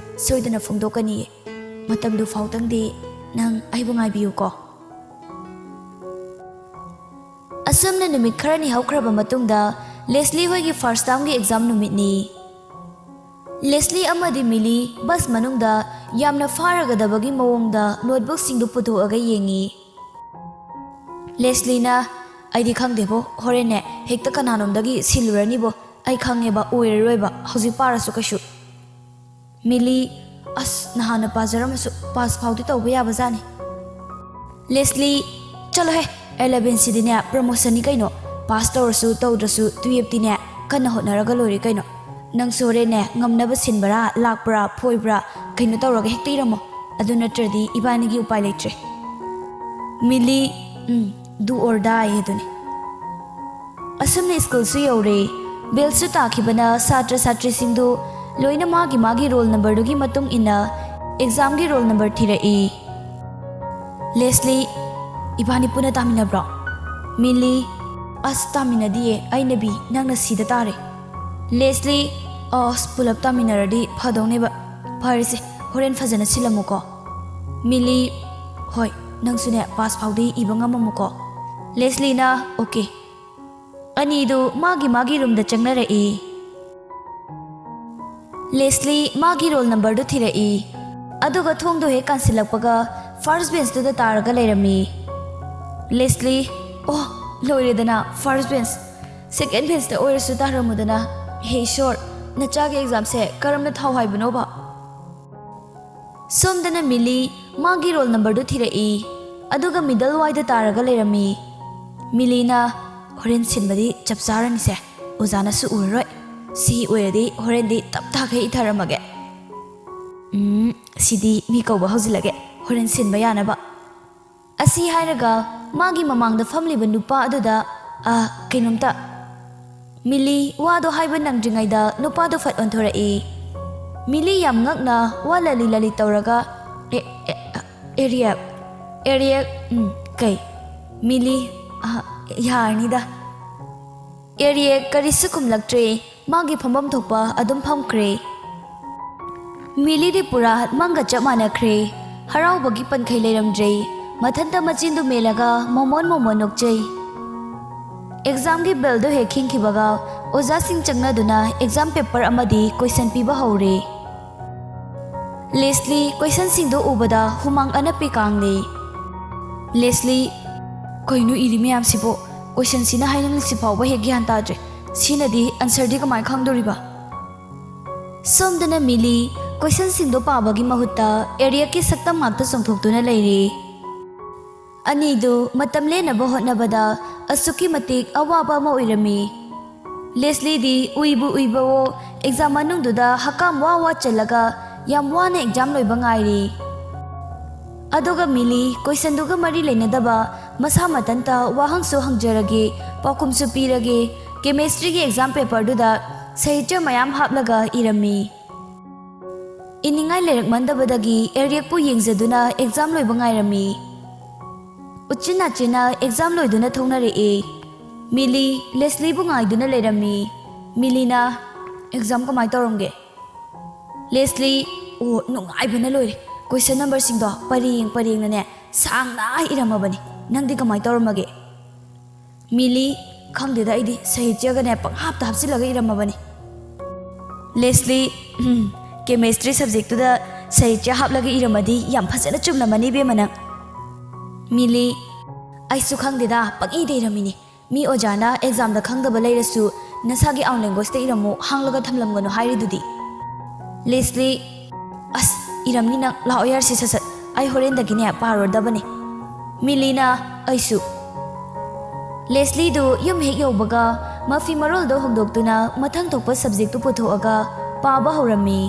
ꯁꯣꯏꯗꯅ ꯐꯣꯡꯗꯣꯛꯀꯅꯤꯌꯦ꯫ ꯃꯇꯝꯗꯨ ꯐꯥꯎꯗꯪꯗꯤ ꯅꯪ ꯑꯩꯕꯨ ꯉꯥꯏꯕꯤꯌꯨꯀꯣ꯫ ꯑꯁꯨꯝꯅ ꯅꯨꯃꯤꯠ ꯈꯔꯅꯤ ꯍꯧꯈ꯭ꯔꯕ ꯃꯇꯨꯡꯗ ꯂꯦꯁꯂꯤ ꯍꯣꯏꯒꯤ ꯐꯥꯔꯁ ꯇꯥꯔꯝꯒꯤ ꯑꯦꯛꯖꯥꯝ ꯅꯨꯃꯤꯠꯅꯤ꯫ ꯂꯦꯁꯂꯤ ꯑꯃꯗꯤ ꯃꯤꯂꯤ ꯕꯁ ꯃꯅꯨꯡꯗ ꯌꯥꯝꯅ ꯐꯥꯔꯒꯗꯕꯒꯤ ꯃꯑꯣꯡꯗ ꯅꯣꯠꯕꯨꯛꯁꯤꯡꯗꯨ ꯄꯨꯊꯣꯛꯑꯒ ꯌꯦꯡꯉꯤ꯫ ꯂꯦꯁꯂꯤꯅ, "ꯑꯩꯗꯤ ꯈꯪꯗꯦꯕꯣ, ꯍꯣꯔꯦꯟꯅꯦ ꯍꯦꯛꯇ ꯀꯅꯥꯅꯣꯝꯗꯒꯤ ꯁꯤꯜꯂꯨꯔꯅꯤꯕꯣ, ꯑꯩ ꯈꯪꯉꯦꯕ, ꯑꯣꯏꯔꯔꯣꯏꯕ, ꯍꯧꯖꯤꯛ ꯄꯥꯔꯁꯨ ꯀꯩꯁꯨ"꯫ ꯃꯤꯂꯤ, "ꯑꯁ, ꯅꯍꯥꯟꯅ ꯄꯥꯖꯔꯝꯃꯁꯨ ꯄꯥꯁ ꯐꯥꯎꯗꯤ ꯇꯧꯕ ꯌꯥꯕꯖꯥꯠꯅꯤ"꯫ ꯂꯦꯁꯂꯤ, "ꯆꯠꯂꯣꯍꯦ, ꯑꯦꯂꯚꯦꯟꯁꯤꯗꯤꯅꯦ ꯄ꯭ꯔꯃꯣꯁꯟꯅꯤ ꯀꯩꯅꯣ, ꯄꯥꯁ ꯇꯧꯔꯁꯨ ꯇꯧꯗ꯭ꯔꯁꯨ ꯇꯨꯌꯦꯞꯇꯤꯅꯦ ꯀꯟꯅ ꯍꯣꯠꯅꯔꯒ ꯂꯣꯏꯔꯦ ꯀꯩꯅꯣ꯫ ꯅꯪꯁꯨ ꯍꯣꯔꯦꯟꯅꯦ ꯉꯝꯅꯕ ꯁꯤꯟꯕ꯭ꯔꯥ, ꯂꯥꯛꯄ꯭ꯔꯥ, ꯐꯣꯏꯕ꯭ꯔꯥ, ꯀꯩꯅꯣ ꯇꯧꯔꯒ ꯍꯦꯛꯇ ꯏꯔꯝꯃꯣ, ꯑꯗꯨ ꯅꯠꯇ꯭ꯔꯗꯤ ꯏꯕꯥꯅꯤꯒꯤ ꯎꯄꯥꯏ ꯂꯩꯇ꯭ꯔꯦ"꯫ ꯃꯤꯂꯤ, "ꯎꯝ, do or die ꯑꯗꯨꯅꯤ"꯫ ꯑꯁꯨꯝꯅ ꯁ꯭ꯀꯨꯜꯁꯨ ꯌꯧꯔꯦ꯫ ꯕꯦꯜꯁꯨ ꯇꯥꯈꯤꯕꯅ ꯁꯥꯇ꯭ꯔ ꯁꯥꯇ꯭ꯔꯤꯁꯤꯡꯗꯨ ꯂꯣꯏꯅ ꯃꯥꯒꯤ ꯃꯥꯒꯤ ꯔꯣꯜ ꯅꯝꯕꯔꯗꯨꯒꯤ ꯃꯇꯨꯡ ꯏꯟꯅ ꯑꯦꯛꯖꯥꯝꯒꯤ ꯔꯣꯜ ꯅꯝꯕꯔ ꯊꯤꯔꯛꯏ꯫ ꯂꯦꯁꯂꯤ, "ꯏꯕꯥꯅꯤ ꯄꯨꯟꯅ ꯇꯥꯃꯤꯟꯅꯕ꯭ꯔꯣ?" ꯃꯤꯂꯤ, "ꯑꯁ, ꯇꯥꯃꯤꯟꯅꯗꯤꯌꯦ, ꯑꯩꯅ ꯕꯤ, ꯅꯪꯅ ꯁꯤꯗ ꯇꯥꯔꯦ"꯫ ꯂꯦꯁꯂꯤ, "ꯑꯁ, ꯄꯨꯂꯞ ꯇꯥꯃꯤꯟꯅꯔꯗꯤ ꯐꯗꯧꯅꯦꯕ꯫ ꯐꯔꯦꯁꯦ, ꯍꯣꯔꯦꯟ ꯐꯖꯅ ꯁꯤꯜꯂꯝꯃꯨꯀꯣ"꯫ ꯃꯤꯂꯤ, "ꯍꯣꯏ, ꯅꯪꯁꯨꯅꯦ ꯄꯥꯁ ꯐꯥꯎꯗꯤ ꯏꯕ ꯉꯝꯃꯝꯃꯨꯀꯣ"꯫ ꯂꯦꯁꯂꯤꯅ, "ꯑꯣꯀꯦ"꯫ ꯑꯅꯤꯗꯨ ꯃꯥꯒꯤ ꯃꯥꯒꯤ ꯔꯨꯝꯗ ꯆꯪꯅꯔꯛꯏ꯫ ꯂꯦꯁꯂꯤ ꯃꯥꯒꯤ ꯔꯣꯜ ꯅꯝꯕꯔꯗꯨ ꯊꯤꯔꯛꯏ꯫ ꯑꯗꯨꯒ ꯊꯣꯡꯗꯣ ꯍꯦꯛ ꯀꯥꯟꯁꯤꯜꯂꯛꯄꯒ ꯐꯥꯔꯁ ꯕꯦꯟꯁꯇꯨꯗ ꯇꯥꯔꯒ ꯂꯩꯔꯝꯃꯤ꯫ ꯂꯦꯁꯂꯤ, "ꯑꯣ, ꯂꯣꯏꯔꯦꯗꯅ, ꯐꯥꯔꯁ ꯕꯦꯟꯁ꯫ ꯁꯦꯀꯦꯟ ꯕꯦꯟꯁꯇ ꯑꯣꯏꯔꯁꯨ ꯇꯥꯔꯝꯃꯨꯗꯅ꯫ ꯍꯦ ꯏꯁꯣꯔ, ꯅꯆꯥꯒꯤ ꯑꯦꯛꯖꯥꯝꯁꯦ ꯀꯔꯝꯅ ꯊꯥꯎ ꯍꯥꯏꯕꯅꯣꯕ?" ꯁꯣꯝꯗꯅ ꯃꯤꯂꯤ ꯃꯥꯒꯤ ꯔꯣꯜ ꯅꯝꯕꯔꯗꯨ ꯊꯤꯔꯛꯏ, ꯑꯗꯨꯒ ꯃꯤꯗꯜ ꯋꯥꯏꯗ ꯇꯥꯔꯒ ꯂꯩꯔꯝꯃꯤ꯫ ꯃꯤꯂꯤꯅ, "ꯍꯣꯔꯦꯟ ꯁꯤꯟꯕꯗꯤ ꯆꯞ ꯆꯥꯔꯅꯤꯁꯦ, ꯑꯣꯖꯥꯅꯁꯨ ꯎꯔꯔꯣꯏ꯫ ꯁꯤ ꯑꯣꯏꯔꯗꯤ ꯍꯣꯔꯦꯟꯗꯤ ꯇꯞ ꯇꯥꯈꯩ ꯏꯊꯔꯝꯃꯒꯦ꯫ ꯎꯝ, ꯁꯤꯗꯤ ꯃꯤ ꯀꯧꯕ ꯍꯧꯖꯤꯜꯂꯒꯦ, ꯍꯣꯔꯦꯟ ꯁꯤꯟꯕ ꯌꯥꯅꯕ"꯫ ꯑꯁꯤ ꯍꯥꯏꯔꯒ ꯃꯥꯒꯤ ꯃꯃꯥꯡꯗ ꯐꯝꯂꯤꯕ ꯅꯨꯄꯥ ꯑꯗꯨꯗ, "ꯑ, ꯀꯩꯅꯣꯝꯇ"꯫ ꯃꯤꯂꯤ ꯋꯥꯗꯣ ꯍꯥꯏꯕ ꯅꯪꯗ꯭ꯔꯤꯉꯩꯗ ꯅꯨꯄꯥꯗꯣ ꯐꯠ ꯑꯣꯟꯊꯣꯔꯛꯏ꯫ ꯃꯤꯂꯤ ꯌꯥꯝ ꯉꯛꯅ ꯋꯥ ꯂꯂꯤ ꯂꯂꯤ ꯇꯧꯔꯒ, "ꯑꯦ, ꯑꯦ, ꯑꯦꯔꯤꯌꯦꯛ, ꯑꯦꯔꯤꯌꯦꯛ, ꯎꯝ, ꯀꯩ?" ꯃꯤꯂꯤ, "ꯑ, ꯌꯥꯔꯅꯤꯗ꯫" ꯑꯦꯔꯤꯌꯦꯛ ꯀꯔꯤꯁꯨ ꯈꯨꯝꯂꯛꯇ꯭ꯔꯦ꯫ ꯃꯥꯒꯤ ꯐꯝꯐꯝ ꯊꯣꯛꯄ ꯑꯗꯨꯝ ꯐꯝꯈ꯭ꯔꯦ꯫ ꯃꯤꯂꯤꯗꯤ ꯄꯨꯔꯥ ꯃꯪꯒ ꯆꯞ ꯃꯥꯟꯅꯈ꯭ꯔꯦ꯫ ꯍꯔꯥꯎꯕꯒꯤ ꯄꯟꯈꯩ ꯂꯩꯔꯝꯗ꯭ꯔꯦ꯫ ꯃꯊꯟꯇ ꯃꯆꯤꯟꯗꯨ ꯃꯦꯜꯂꯒ ꯃꯣꯃꯣꯟ ꯃꯣꯃꯣꯟ ꯅꯣꯛꯆꯩ꯫ ꯑꯦꯛꯖꯥꯝꯒꯤ ꯕꯦꯜꯗꯣ ꯍꯦꯛ ꯈꯤꯡꯈꯤꯕꯒ ꯑꯣꯖꯥꯁꯤꯡ ꯆꯪꯅꯗꯨꯅ ꯑꯦꯛꯖꯥꯝ ꯄꯦꯄꯔ ꯑꯃꯗꯤ ꯀꯣꯏꯁꯟ ꯄꯤꯕ ꯍꯧꯔꯦ꯫ ꯂꯦꯁꯂꯤ ꯀꯣꯏꯁꯟꯁꯤꯡꯗꯣ ꯎꯕꯗ ꯍꯨꯃꯥꯡ ꯑꯅꯞꯄꯤ ꯀꯥꯡꯂꯦ꯫ ꯂꯦꯁꯂꯤ, "ꯀꯩꯅꯣ ꯏꯔꯤ ꯃꯌꯥꯝꯁꯤꯕꯣ? ꯀꯣꯏꯁꯟꯁꯤꯅ ꯍꯥꯏꯅꯤꯡꯂꯤꯁꯤ ꯐꯥꯎꯕ ꯍꯦꯛ ꯒ꯭ꯌꯥꯟ ꯇꯥꯗ꯭ꯔꯦ꯫ ꯁꯤꯅꯗꯤ ꯑꯟꯁꯔꯗꯤ ꯀꯃꯥꯏ ꯈꯪꯗꯣꯔꯤꯕ?" ꯁꯣꯝꯗꯅ ꯃꯤꯂꯤ ꯀꯣꯏꯁꯟꯁꯤꯡꯗꯣ ꯄꯥꯕꯒꯤ ꯃꯍꯨꯠꯇ ꯑꯦꯔꯤꯌꯛꯀꯤ ꯁꯛꯇꯝ ꯉꯥꯛꯇ ꯆꯣꯡꯊꯣꯛꯇꯨꯅ ꯂꯩꯔꯤ꯫ ꯑꯅꯤꯗꯨ ꯃꯇꯝ ꯂꯦꯟꯅꯕ ꯍꯣꯠꯅꯕꯗ ꯑꯁꯨꯛꯀꯤ ꯃꯇꯤꯛ ꯑꯋꯥꯕ ꯑꯃ ꯑꯣꯏꯔꯝꯃꯤ꯫ ꯂꯦꯁꯂꯤꯗꯤ ꯎꯏꯕꯨ ꯎꯏꯕꯋꯣ, ꯑꯦꯛꯖꯥꯝ ꯃꯅꯨꯡꯗꯨꯗ ꯍꯀꯥꯝ ꯋꯥ ꯋꯥ ꯆꯜꯂꯒ ꯌꯥꯝ ꯋꯥꯅ ꯑꯦꯛꯖꯥꯝ ꯂꯣꯏꯕ ꯉꯥꯏꯔꯤ꯫ ꯑꯗꯨꯒ ꯃꯤꯂꯤ ꯀꯣꯏꯁꯟꯗꯨꯒ ꯃꯔꯤ ꯂꯩꯅꯗꯕ ꯃꯁꯥ ꯃꯊꯟꯇ ꯋꯥꯍꯪꯁꯨ ꯍꯪꯖꯔꯒꯦ, ꯄꯥꯎꯈꯨꯝꯁꯨ ꯄꯤꯔꯒꯦ, ꯀꯦꯃꯦꯁꯇ꯭ꯔꯤꯒꯤ ꯑꯦꯛꯖꯥꯝ ꯄꯦꯄꯔꯗꯨꯗ ꯁꯥꯍꯤꯇ꯭ꯌ ꯃꯌꯥꯝ ꯍꯥꯞꯂꯒ ꯏꯔꯝꯃꯤ꯫ ꯏꯅꯤꯡꯉꯥꯏ ꯂꯩꯔꯛꯃꯟꯗꯕꯗꯒꯤ ꯑꯦꯔꯤꯌꯛꯄꯨ ꯌꯦꯡꯖꯗꯨꯅ ꯑꯦꯛꯖꯥꯝ ꯂꯣꯏꯕ ꯉꯥꯏꯔꯝꯃꯤ꯫ ꯎꯆꯤꯟ ꯅꯥꯆꯤꯟꯅ ꯑꯦꯛꯖꯥꯝ ꯂꯣꯏꯗꯨꯅ ꯊꯣꯛꯅꯔꯛꯑꯦ꯫ ꯃꯤꯂꯤ ꯂꯦꯁꯂꯤꯕꯨ ꯉꯥꯏꯗꯨꯅ ꯂꯩꯔꯝꯃꯤ꯫ ꯃꯤꯂꯤꯅ, "ꯑꯦꯛꯖꯥꯝ ꯀꯃꯥꯏ ꯇꯧꯔꯝꯒꯦ?" ꯂꯦꯁꯂꯤ, "ꯑꯣ, ꯅꯨꯡꯉꯥꯏꯕꯅ ꯂꯣꯏꯔꯦ꯫ ꯀꯣꯏꯁꯟ ꯅꯝꯕꯔꯁꯤꯡꯗꯣ ꯄꯔꯦꯡ ꯄꯔꯦꯡꯅꯅꯦ ꯁꯥꯡꯅ ꯏꯔꯝꯃꯕꯅꯤ꯫ ꯅꯪꯗꯤ ꯀꯃꯥꯏ ꯇꯧꯔꯝꯃꯒꯦ?" ꯃꯤꯂꯤ, "ꯈꯪꯗꯦꯗ, ꯑꯩꯗꯤ ꯁꯥꯍꯤꯇ꯭ꯌꯒꯅꯦ ꯄꯪꯍꯥꯞꯇ ꯍꯥꯞꯆꯤꯜꯂꯒ ꯏꯔꯝꯃꯕꯅꯤ꯫" ꯂꯦꯁꯂꯤ, "ꯎꯝ, ꯀꯦꯃꯦꯁꯇ꯭ꯔꯤ ꯁꯕꯖꯦꯛꯇꯨꯗ ꯁꯥꯍꯤꯇ꯭ꯌ ꯍꯥꯞꯂꯒ ꯏꯔꯝꯃꯗꯤ ꯌꯥꯝ ꯐꯖꯅ ꯆꯨꯝꯂꯝꯃꯅꯤ ꯏꯕꯦꯝꯃ ꯅꯪ꯫" ꯃꯤꯂꯤ, "ꯑꯩꯁꯨ ꯈꯪꯗꯦꯗ, ꯄꯪꯏꯗ ꯏꯔꯝꯃꯤꯅꯤ꯫ ꯃꯤ ꯑꯣꯖꯥꯅ ꯑꯦꯛꯖꯥꯝꯗ ꯈꯪꯗꯕ ꯂꯩꯔꯁꯨ ꯅꯁꯥꯒꯤ ꯑꯥꯎꯟ ꯂꯦꯡꯒ꯭ꯋꯦꯖꯇ ꯏꯔꯝꯃꯨ, ꯍꯥꯡꯂꯒ ꯊꯝꯂꯝꯒꯅꯨ ꯍꯥꯏꯔꯤꯗꯨꯗꯤ꯫" ꯂꯦꯁꯂꯤ, "ꯑꯁ, ꯏꯔꯝꯅꯤ ꯅꯪ, ꯂꯥꯛꯑꯣ ꯌꯥꯔꯁꯤ ꯁꯠ ꯁꯠ, ꯑꯩ ꯍꯣꯔꯦꯟꯗꯒꯤꯅꯦ ꯄꯥꯔꯨꯔꯗꯕꯅꯤ꯫" ꯃꯤꯂꯤꯅ, "ꯑꯩꯁꯨ꯫" ꯂꯦꯁꯂꯤꯗꯨ ꯌꯨꯝ ꯍꯦꯛ ꯌꯧꯕꯒ ꯃꯐꯤ ꯃꯔꯣꯜꯗꯣ ꯍꯣꯡꯗꯣꯛꯇꯨꯅ ꯃꯊꯪ ꯊꯣꯛꯄ ꯁꯕꯖꯦꯛꯇꯨ ꯄꯨꯊꯣꯛꯑꯒ ꯄꯥꯕ ꯍꯧꯔꯝꯃꯤ꯫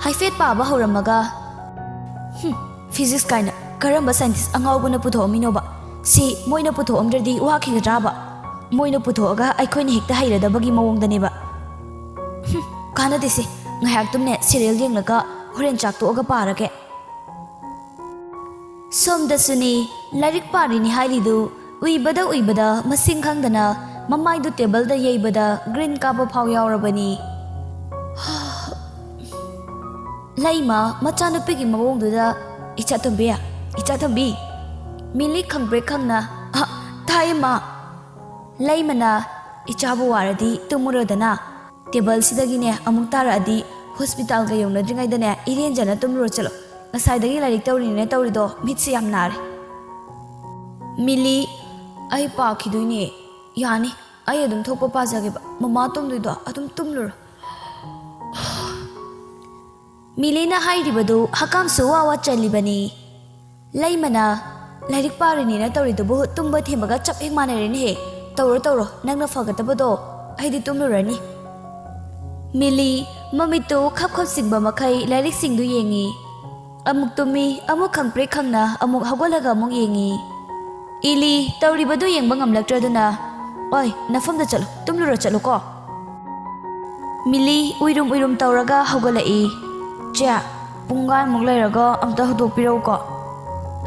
ꯍꯥꯏꯐꯦꯠ ꯄꯥꯕ ꯍꯧꯔꯝꯃꯒ, "ꯍꯨꯝ, ꯐꯤꯖꯤꯛꯁ ꯀꯥꯏꯅ ꯀꯔꯝꯕ ꯁꯥꯏꯟꯇꯤꯁ ꯑꯉꯥꯎꯕꯅ ꯄꯨꯊꯣꯛꯑꯝꯃꯤꯅꯣꯕ? ꯁꯤ ꯃꯣꯏꯅ ꯄꯨꯊꯣꯛꯑꯝꯗ꯭ꯔꯗꯤ ꯋꯥꯈꯤꯒꯗ꯭ꯔꯥꯕ? ꯃꯣꯏꯅ ꯄꯨꯊꯣꯛꯑꯒ ꯑꯩꯈꯣꯏꯅ ꯍꯦꯛꯇ ꯍꯩꯔꯗꯕꯒꯤ ꯃꯑꯣꯡꯗꯅꯦꯕ꯫ ꯍꯨꯝ, ꯀꯥꯟꯅꯗꯦꯁꯦ꯫ ꯉꯥꯏꯍꯥꯛꯇꯨꯝꯅꯦ ꯁꯤꯔꯤꯌꯦꯜ ꯌꯦꯡꯂꯒ ꯍꯣꯔꯦꯟ ꯆꯥꯛ ꯇꯣꯛꯑꯒ ꯄꯥꯔꯒꯦ꯫ ꯁꯣꯝꯗꯁꯨꯅꯤ, ꯂꯥꯏꯔꯤꯛ ꯄꯥꯔꯤꯅꯤ ꯍꯥꯏꯔꯤꯗꯨ ꯎꯏꯕꯗ ꯎꯏꯕꯗ ꯃꯁꯤꯡ ꯈꯪꯗꯅ ꯃꯃꯥꯏꯗꯨ ꯇꯦꯕꯜꯗ ꯌꯩꯕꯗ ꯒ꯭ꯔꯤꯟ ꯀꯥꯕ ꯐꯥꯎ ꯌꯥꯎꯔꯕꯅꯤ꯫ ꯂꯩꯃ ꯃꯆꯥꯅꯨꯄꯤꯒꯤ ꯃꯑꯣꯡꯗꯨꯗ, "ꯏꯆꯥ ꯇꯣꯝꯕꯤ, ꯏꯆꯥ ꯇꯣꯝꯕꯤ!" ꯃꯤꯂꯤ ꯈꯪꯄ꯭ꯔꯦꯛ ꯈꯪꯅ, "ꯑ, ꯇꯥꯏꯌꯦ, ꯃꯥ!" ꯂꯩꯃꯅ, "ꯏꯆꯥꯕꯨ ꯋꯥꯔꯗꯤ ꯇꯨꯝꯃꯨꯔꯣꯗꯅ꯫ ꯇꯦꯕꯜꯁꯤꯗꯒꯤꯅꯦ ꯑꯃꯨꯛ ꯇꯥꯔꯛꯑꯗꯤ ꯍꯣꯁꯄꯤꯇꯥꯜꯒ ꯌꯧꯅꯗ꯭ꯔꯤꯉꯩꯗꯅꯦ ꯏꯔꯦꯟꯖꯅ ꯇꯨꯝꯂꯨꯔꯣ ꯆꯠꯂꯣ꯫ ꯉꯁꯥꯏꯗꯒꯤ ꯂꯥꯏꯔꯤꯛ ꯇꯧꯔꯤꯅꯦꯅ ꯇꯧꯔꯤꯗꯣ ꯃꯤꯠꯁꯦ ꯌꯥꯝ ꯅꯥꯔꯦ꯫" ꯃꯤꯂꯤ, "ꯑꯩ ꯄꯥꯈꯤꯗꯣꯏꯅꯦ꯫ ꯌꯥꯅꯤ, ꯑꯩ ꯑꯗꯨꯝ ꯊꯣꯛꯄ ꯄꯥꯖꯒꯦꯕ꯫ ꯃꯃꯥ ꯇꯨꯝꯗꯣꯏꯗꯣ ꯑꯗꯨꯝ ꯇꯨꯝꯂꯨꯔꯣ꯫" ꯃꯤꯂꯤꯅ ꯍꯥꯏꯔꯤꯕꯗꯨ ꯍꯀꯥꯝꯁꯨ ꯋꯥ ꯋꯥ ꯆꯜꯂꯤꯕꯅꯤ꯫ ꯂꯩꯃꯅ, "ꯂꯥꯏꯔꯤꯛ ꯄꯥꯔꯤꯅꯦꯅ ꯇꯧꯔꯤꯗꯨꯕꯨ ꯇꯨꯝꯕ ꯊꯦꯝꯕꯒ ꯆꯞ ꯍꯦꯛ ꯃꯥꯟꯅꯔꯦꯅꯦꯍꯦ꯫ ꯇꯧꯔꯣ, ꯇꯧꯔꯣ, ꯅꯪꯅ ꯐꯒꯗꯕꯗꯣ꯫ ꯑꯩꯗꯤ ꯇꯨꯝꯂꯨꯔꯅꯤ꯫" ꯃꯤꯂꯤ ꯃꯃꯤꯠꯇꯨ ꯈꯞ ꯈꯞ ꯆꯤꯡꯕ ꯃꯈꯩ ꯂꯥꯏꯔꯤꯛꯁꯤꯡꯗꯨ ꯌꯦꯡꯉꯤ꯫ ꯑꯃꯨꯛ ꯇꯨꯝꯃꯤ, ꯑꯃꯨꯛ ꯈꯪꯄ꯭ꯔꯦꯛ ꯈꯪꯅ ꯑꯃꯨꯛ ꯍꯧꯒꯠꯂꯒ ꯑꯃꯨꯛ ꯌꯦꯡꯉꯤ꯫ ꯏꯂꯤ ꯇꯧꯔꯤꯕꯗꯨ ꯌꯦꯡꯕ ꯉꯝꯂꯛꯇ꯭ꯔꯗꯨꯅ, "ꯑꯣꯏ, ꯅꯐꯝꯗ ꯆꯠꯂꯨ, ꯇꯨꯝꯂꯨꯔꯣ ꯆꯠꯂꯨꯀꯣ꯫" ꯃꯤꯂꯤ ꯎꯏꯔꯨꯝ ꯎꯏꯔꯨꯝ ꯇꯧꯔꯒ ꯍꯧꯒꯠꯂꯛꯏ꯫ "ꯆꯦ, ꯄꯨꯡꯒꯥꯏꯃꯨꯛ ꯂꯩꯔꯒ ꯑꯝꯇ ꯍꯧꯗꯣꯛꯄꯤꯔꯛꯎꯀꯣ꯫"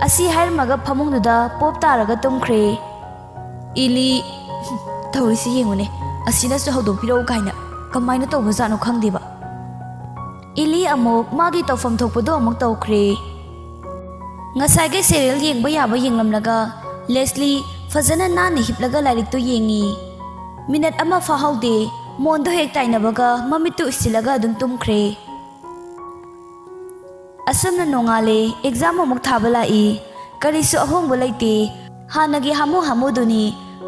ꯑꯁꯤ ꯍꯥꯏꯔꯝꯃꯒ ꯐꯃꯨꯡꯗꯨꯗ ꯄꯣꯞ ꯇꯥꯔꯒ ꯇꯨꯝꯈ꯭ꯔꯦ꯫ ꯏꯂꯤ, "ꯇꯧꯔꯤꯁꯤ ꯌꯦꯡꯉꯨꯅꯦ, ꯑꯁꯤꯅꯁꯨ ꯍꯧꯗꯣꯛꯄꯤꯔꯛꯎ ꯀꯥꯏꯅ ꯀꯃꯥꯏꯅ ꯇꯧꯕꯖꯥꯠꯅꯣ ꯈꯪꯗꯦꯕ꯫" ꯏꯂꯤ ꯑꯃꯨꯛ ꯃꯥꯒꯤ ꯇꯧꯐꯝ ꯊꯣꯛꯄꯗꯣ ꯑꯃꯨꯛ ꯇꯧꯈ꯭ꯔꯦ꯫ ꯉꯁꯥꯏꯒꯤ ꯁꯦꯔꯤꯌꯦꯜ ꯌꯦꯡꯕ ꯌꯥꯕ ꯌꯦꯡꯂꯝꯂꯒ ꯂꯦꯁꯂꯤ ꯐꯖꯅ ꯅꯥꯟꯅ ꯍꯤꯞꯂꯒ ꯂꯥꯏꯔꯤꯛꯇꯨ ꯌꯦꯡꯉꯤ꯫ ꯃꯤꯅꯠ ꯑꯃ ꯐꯥꯍꯧꯗꯦ, ꯃꯣꯟꯗꯣ ꯍꯦꯛ ꯇꯥꯏꯅꯕꯒ ꯃꯃꯤꯠꯇꯨ ꯎꯏꯁꯤꯜꯂꯒ ꯑꯗꯨꯝ ꯇꯨꯝꯈ꯭ꯔꯦ꯫ ꯑꯁꯨꯝꯅ ꯅꯣꯡꯉꯥꯜꯂꯦ, ꯑꯦꯛꯖꯥꯝ ꯑꯃꯨꯛ ꯊꯥꯕ ꯂꯥꯛꯏ꯫ ꯀꯔꯤꯁꯨ ꯑꯍꯣꯡꯕ ꯂꯩꯇꯦ, ꯍꯥꯟꯅꯒꯤ ꯍꯥꯃꯨ ꯍꯥꯃꯨꯗꯨꯅꯤ꯫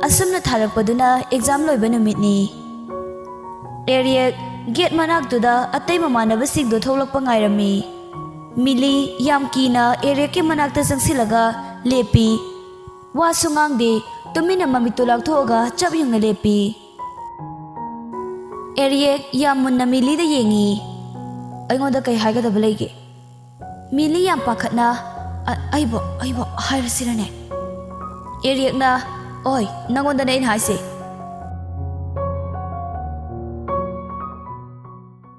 ꯑꯁꯨꯝꯅ ꯊꯥꯔꯛꯄꯗꯨꯅ ꯑꯦꯛꯖꯥꯝ ꯂꯣꯏꯕ ꯅꯨꯃꯤꯠꯅꯤ꯫ ꯑꯦꯔꯤꯌꯦꯛ ꯒꯦꯠ ꯃꯅꯥꯛꯇꯨꯗ ꯑꯇꯩ ꯃꯃꯥꯟꯅꯕꯁꯤꯡꯗꯣ ꯊꯣꯛꯂꯛꯄ ꯉꯥꯏꯔꯝꯃꯤ꯫ ꯃꯤꯂꯤ ꯌꯥꯝ ꯀꯤꯅ ꯑꯦꯔꯤꯌꯦꯛꯀꯤ ꯃꯅꯥꯛꯇ ꯆꯪꯁꯤꯜꯂꯒ ꯂꯦꯞꯄꯤ꯫ ꯋꯥꯁꯨ ꯉꯥꯡꯗꯦ, ꯇꯨꯃꯤꯟꯅ ꯃꯃꯤꯠꯇꯨ ꯂꯥꯛꯊꯣꯛꯑꯒ ꯆꯞ ꯌꯨꯡꯅ ꯂꯦꯞꯄꯤ꯫ ꯑꯦꯔꯤꯌꯦꯛ ꯌꯥꯝ ꯃꯨꯟꯅ ꯃꯤꯂꯤꯗ ꯌꯦꯡꯉꯤ꯫ "ꯑꯩꯉꯣꯟꯗ ꯀꯩ ꯍꯥꯏꯒꯗꯕ ꯂꯩꯒꯦ?" ꯃꯤꯂꯤ ꯌꯥꯝ ꯄꯥꯈꯠꯅ, "ꯑ-, ꯑꯩꯕꯨ, ꯑꯩꯕꯨ ꯍꯥꯏꯔꯁꯤꯔꯅꯦ?" ꯑꯦꯔꯤꯌꯦꯛꯅ, ꯑꯣꯏ, ꯅꯪꯉꯣꯟꯗꯅꯦ ꯑꯩꯅ ꯍꯥꯏꯁꯦ꯫